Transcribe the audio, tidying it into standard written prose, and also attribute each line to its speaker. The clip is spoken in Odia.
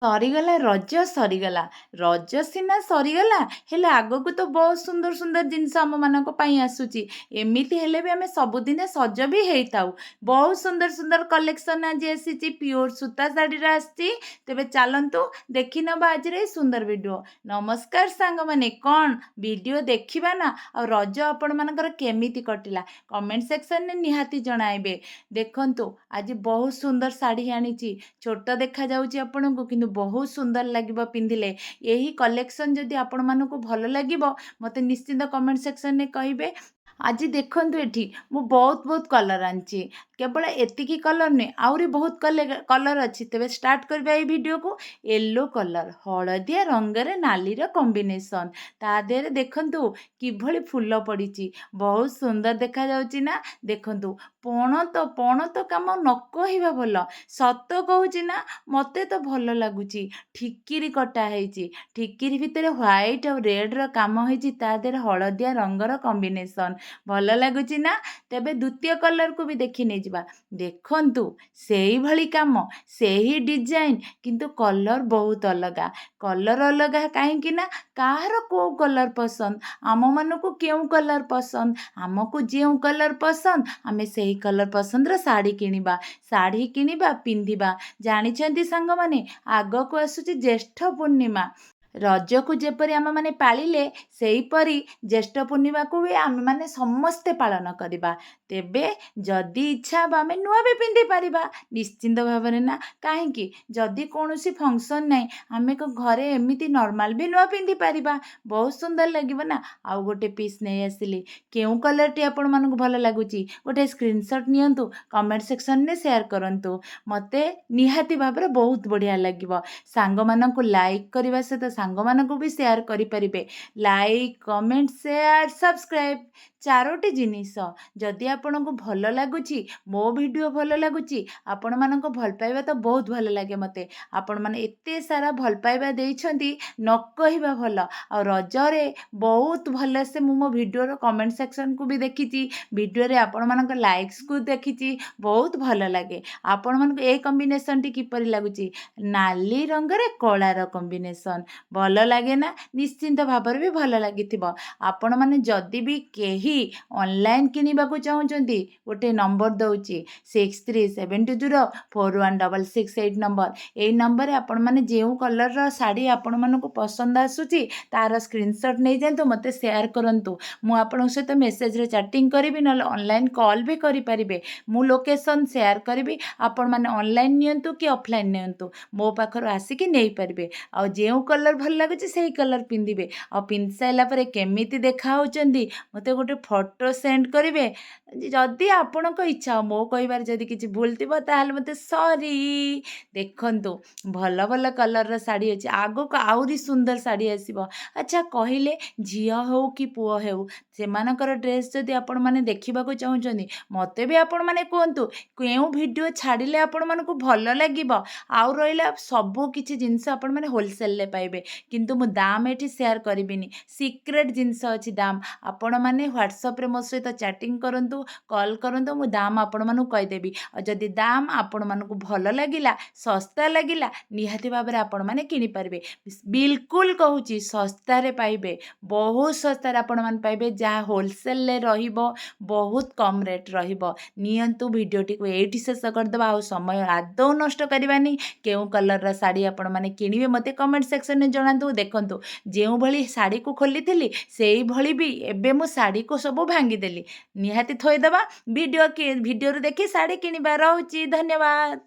Speaker 1: ସରିଗଲା ରଜ, ସରିଗଲା ରଜ ସିନା ସରିଗଲା, ହେଲେ ଆଗକୁ ତ ବହୁତ ସୁନ୍ଦର ସୁନ୍ଦର ଜିନିଷ ଆମମାନଙ୍କ ପାଇଁ ଆସୁଛି। ଏମିତି ହେଲେ ବି ଆମେ ସବୁଦିନେ ସଜ ବି ହେଇଥାଉ। ବହୁତ ସୁନ୍ଦର ସୁନ୍ଦର କଲେକ୍ସନ୍ ଆଜି ଆସିଛି, ପିଓର ସୂତା ଶାଢ଼ୀର ଆସିଛି। ତେବେ ଚାଲନ୍ତୁ ଦେଖିନେବା ଆଜିର ଏଇ ସୁନ୍ଦର ଭିଡ଼ିଓ। ନମସ୍କାର ସାଙ୍ଗମାନେ, କ'ଣ ଭିଡ଼ିଓ ଦେଖିବା ନା? ଆଉ ରଜ ଆପଣମାନଙ୍କର କେମିତି କଟିଲା, କମେଣ୍ଟ ସେକ୍ସନରେ ନିହାତି ଜଣାଇବେ। ଦେଖନ୍ତୁ, ଆଜି ବହୁତ ସୁନ୍ଦର ଶାଢ଼ୀ ଆଣିଛି। ଛୋଟ ଦେଖାଯାଉଛି ଆପଣଙ୍କୁ, କିନ୍ତୁ ବହୁତ ସୁନ୍ଦର ଲାଗିବ ପିନ୍ଧିଲେ। ଏହି କଲେକ୍ସନ୍ ଯଦି ଆପଣମାନଙ୍କୁ ଭଲ ଲାଗିବ, ମୋତେ ନିଶ୍ଚିନ୍ତ କମେଣ୍ଟ ସେକ୍ସନରେ କହିବେ। ଆଜି ଦେଖନ୍ତୁ, ଏଠି ମୁଁ ବହୁତ ବହୁତ କଲର୍ ଆଣିଛି। କେବଳ ଏତିକି କଲର୍ ନୁହେଁ, ଆହୁରି ବହୁତ କଲର୍ ଅଛି। ତେବେ ଷ୍ଟାର୍ଟ କରିବା ଏଇ ଭିଡ଼ିଓକୁ। ୟେଲୋ କଲର୍, ହଳଦିଆ ରଙ୍ଗରେ ନାଲିର କମ୍ବିନେସନ୍। ତା ଦେହରେ ଦେଖନ୍ତୁ କିଭଳି ଫୁଲ ପଡ଼ିଛି। ବହୁତ ସୁନ୍ଦର ଦେଖାଯାଉଛି ନା? ଦେଖନ୍ତୁ, ପଣତ ପଣତ କାମ ନ କହିବା ଭଲ। ସତ କହୁଛି ନା, ମୋତେ ତ ଭଲ ଲାଗୁଛି। ଠିକିରି କଟା ହେଇଛି। ଠିକିରି ଭିତରେ ହ୍ୱାଇଟ୍ ଆଉ ରେଡ଼୍ର କାମ ହେଇଛି। ତା ଦେହରେ ହଳଦିଆ ରଙ୍ଗର କମ୍ବିନେସନ୍। ଭଲ ଲାଗୁଛି ନା? ତେବେ ଦ୍ୱିତୀୟ କଲର୍କୁ ବି ଦେଖି ନେଇଯିବା। ଦେଖନ୍ତୁ, ସେଇଭଳି କାମ, ସେହି ଡିଜାଇନ୍, କିନ୍ତୁ କଲର୍ ବହୁତ ଅଲଗା। କଲର୍ ଅଲଗା କାହିଁକି ନା କାହାର କେଉଁ କଲର୍ ପସନ୍ଦ, ଆମମାନଙ୍କୁ କେଉଁ କଲର୍ ପସନ୍ଦ। ଆମକୁ ଯେଉଁ କଲର୍ ପସନ୍ଦ, ଆମେ ସେହି କଲର୍ ପସନ୍ଦର ଶାଢ଼ୀ କିଣିବା, ଶାଢ଼ୀ କିଣିବା, ପିନ୍ଧିବା। ଜାଣିଛନ୍ତି ସାଙ୍ଗମାନେ, ଆଗକୁ ଆସୁଛି ଜ୍ୟେଷ୍ଠ ପୂର୍ଣ୍ଣିମା। ରଜକୁ ଯେପରି ଆମେମାନେ ପାଳିଲେ, ସେହିପରି ଜ୍ୟେଷ୍ଠ ପୂର୍ଣ୍ଣିମାକୁ ବି ଆମେମାନେ ସମସ୍ତେ ପାଳନ କରିବା। ତେବେ ଯଦି ଇଚ୍ଛା ହେବ, ଆମେ ନୂଆ ବି ପିନ୍ଧିପାରିବା ନିଶ୍ଚିନ୍ତ ଭାବରେ ନା କାହିଁକି? ଯଦି କୌଣସି ଫଙ୍କସନ୍ ନାହିଁ, ଆମେ ଘରେ ଏମିତି ନର୍ମାଲ୍ ବି ନୂଆ ପିନ୍ଧିପାରିବା। ବହୁତ ସୁନ୍ଦର ଲାଗିବ ନା? ଆଉ ଗୋଟେ ପିସ୍ ନେଇ ଆସିଲି। କେଉଁ କଲର୍ଟି ଆପଣମାନଙ୍କୁ ଭଲ ଲାଗୁଛି, ଗୋଟେ ସ୍କ୍ରିନସଟ୍ ନିଅନ୍ତୁ, କମେଣ୍ଟ ସେକ୍ସନରେ ସେୟାର କରନ୍ତୁ। ମୋତେ ନିହାତି ଭାବରେ ବହୁତ ବଢ଼ିଆ ଲାଗିବ। ସାଙ୍ଗମାନଙ୍କୁ ଲାଇକ୍ କରିବା ସହିତ ସାଙ୍ଗମାନଙ୍କୁ ବି ସେୟାର କରିପାରିବେ। ଲାଇକ୍, କମେଣ୍ଟ, ସେୟାର, ସବସ୍କ୍ରାଇବ୍, ଚାରୋଟି ଜିନିଷ। ଯଦି ଆପଣଙ୍କୁ ଭଲ ଲାଗୁଛି, ମୋ ଭିଡ଼ିଓ ଭଲ ଲାଗୁଛି, ଆପଣମାନଙ୍କ ଭଲ ପାଇବା ତ ବହୁତ ଭଲ ଲାଗେ ମୋତେ। ଆପଣମାନେ ଏତେ ସାରା ଭଲ ପାଇବା ଦେଇଛନ୍ତି, ନ କହିବା ଭଲ। ଆଉ ରଜରେ ବହୁତ ଭଲସେ ମୁଁ ମୋ ଭିଡ଼ିଓର କମେଣ୍ଟ ସେକ୍ସନକୁ ବି ଦେଖିଛି, ଭିଡ଼ିଓରେ ଆପଣମାନଙ୍କ ଲାଇକ୍ସକୁ ଦେଖିଛି। ବହୁତ ଭଲ ଲାଗେ। ଆପଣମାନଙ୍କୁ ଏଇ କମ୍ବିନେସନଟି କିପରି ଲାଗୁଛି? ନାଲି ରଙ୍ଗରେ କଳାର କମ୍ବିନେସନ୍ ଭଲ ଲାଗେ ନା? ନିଶ୍ଚିନ୍ତ ଭାବରେ ବି ଭଲ ଲାଗିଥିବ। ଆପଣମାନେ ଯଦି ବି କେହି ଅନଲାଇନ୍ କିଣିବାକୁ ଚାହୁଁଛନ୍ତି, ଗୋଟେ ନମ୍ବର ଦେଉଛି, 6372041668 ନମ୍ବର। ଏଇ ନମ୍ବରରେ ଆପଣମାନେ ଯେଉଁ କଲର୍ର ଶାଢ଼ୀ ଆପଣମାନଙ୍କୁ ପସନ୍ଦ ଆସୁଛି, ତାର ସ୍କ୍ରିନସଟ୍ ନେଇଯାଆନ୍ତୁ, ମୋତେ ସେୟାର କରନ୍ତୁ। ମୁଁ ଆପଣଙ୍କ ସହିତ ମେସେଜରେ ଚାଟିଂ କରିବି, ନହେଲେ ଅନଲାଇନ୍ କଲ୍ ବି କରିପାରିବେ। ମୁଁ ଲୋକେସନ୍ ସେୟାର କରିବି। ଆପଣମାନେ ଅନଲାଇନ୍ ନିଅନ୍ତୁ କି ଅଫଲାଇନ୍ ନିଅନ୍ତୁ, ମୋ ପାଖରୁ ଆସିକି ନେଇପାରିବେ। ଆଉ ଯେଉଁ କଲର୍ ଭଲ ଲାଗୁଛି, ସେଇ କଲର୍ ପିନ୍ଧିବେ। ଆଉ ପିନ୍ଧି ସାରିଲା ପରେ କେମିତି ଦେଖାହେଉଛନ୍ତି, ମୋତେ ଗୋଟେ ଫଟୋ ସେଣ୍ଡ କରିବେ, ଯଦି ଆପଣଙ୍କ ଇଚ୍ଛା। ମୋ କହିବାରେ ଯଦି କିଛି ଭୁଲ ଥିବ, ତାହେଲେ ମୋତେ ସରି। ଦେଖନ୍ତୁ, ଭଲ ଭଲ କଲର୍ର ଶାଢ଼ୀ ଅଛି। ଆଗକୁ ଆହୁରି ସୁନ୍ଦର ଶାଢ଼ୀ ଆସିବ। ଆଚ୍ଛା କହିଲେ, ଝିଅ ହେଉ କି ପୁଅ ହେଉ, ସେମାନଙ୍କର ଡ୍ରେସ୍ ଯଦି ଆପଣମାନେ ଦେଖିବାକୁ ଚାହୁଁଛନ୍ତି, ମୋତେ ବି ଆପଣମାନେ କୁହନ୍ତୁ କେଉଁ ଭିଡ଼ିଓ ଛାଡ଼ିଲେ ଆପଣମାନଙ୍କୁ ଭଲ ଲାଗିବ। ଆଉ ରହିଲା, ସବୁ କିଛି ଜିନିଷ ଆପଣମାନେ ହୋଲସେଲରେ ପାଇବେ, କିନ୍ତୁ ମୁଁ ଦାମ ଏଠି ସେୟାର କରିବିନି। ସିକ୍ରେଟ୍ ଜିନିଷ ଅଛି ଦାମ। ଆପଣମାନେ ହ୍ୱାଟ୍ସଆପ୍ରେ ମୋ ସହିତ ଚାଟିଂ କରନ୍ତୁ, କଲ୍ କରନ୍ତୁ, ମୁଁ ଦାମ ଆପଣମାନଙ୍କୁ କହିଦେବି। ଆଉ ଯଦି ଦାମ ଆପଣମାନଙ୍କୁ ଭଲ ଲାଗିଲା, ଶସ୍ତା ଲାଗିଲା, ନିହାତି ଭାବରେ ଆପଣମାନେ କିଣିପାରିବେ। ବିଲକୁଲ କହୁଛି, ଶସ୍ତାରେ ପାଇବେ। ବହୁତ ଶସ୍ତାରେ ଆପଣମାନେ ପାଇବେ। ଯାହା ହୋଲସେଲରେ ରହିବ, ବହୁତ କମ୍ ରେଟ୍ ରହିବ। ନିଅନ୍ତୁ, ଭିଡ଼ିଓଟିକୁ ଏଇଠି ଶେଷ କରିଦେବା। ଆଉ ସମୟ ଆଦୌ ନଷ୍ଟ କରିବାନି। କେଉଁ କଲର୍ର ଶାଢ଼ୀ ଆପଣମାନେ କିଣିବେ, ମୋତେ କମେଣ୍ଟ ସେକ୍ସନରେ ଜଣାନ୍ତୁ। ଦେଖନ୍ତୁ, ଯେଉଁଭଳି ଶାଢ଼ୀକୁ ଖୋଲିଥିଲି, ସେଇଭଳି ବି ଏବେ ମୁଁ ଶାଢ଼ୀକୁ ସବୁ ଭାଙ୍ଗିଦେଲି। ନିହାତି ଥୋଇଦେବା। ଭିଡ଼ିଓରୁ ଦେଖି ଶାଢ଼ୀ କିଣିବା। ରହୁଛି, ଧନ୍ୟବାଦ।